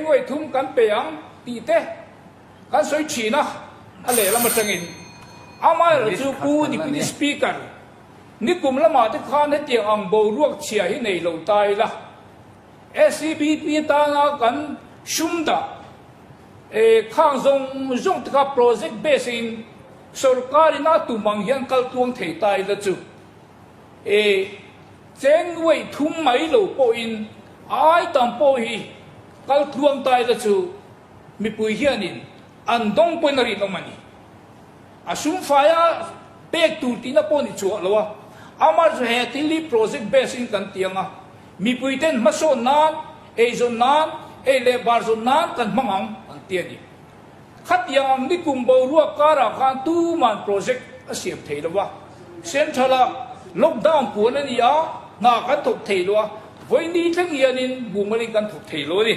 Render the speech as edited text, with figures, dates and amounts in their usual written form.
nuai thum kan pe ang tih te kan sawi thin a, a lehlam atangin. Amaherawhchu Pu Deputy Speaker, nikum lamah te khan hetiang ang boruak chhia hi nei lo ta ila, SEBP tana kan sum dah khang zawng zawng te kha project base in sorkar in a tum ang hian kal tluang thei ta ila chu cheng nuaih thum mai lo pawhin a ai tam pawh hi kal tluang ta ila chu mipui hianin an dawng pawhin a rinawm a ni. A sum faia pek tur tihna pawh ni chhuah lo a, amah chu he thil hi project base in kan ti ang a, mipui ten hmasawn nan, eizawn nan, ei leh bar zawn nan kan hmang ang an ti a ni. Khatiang ang nikum boruak karah khan tuman project a siam thei lo a, central ah lockdown puan a ni a, hna kan thawk thei lo a, vawi ni thleng hianin mumal in kan thawk thei lo a ni.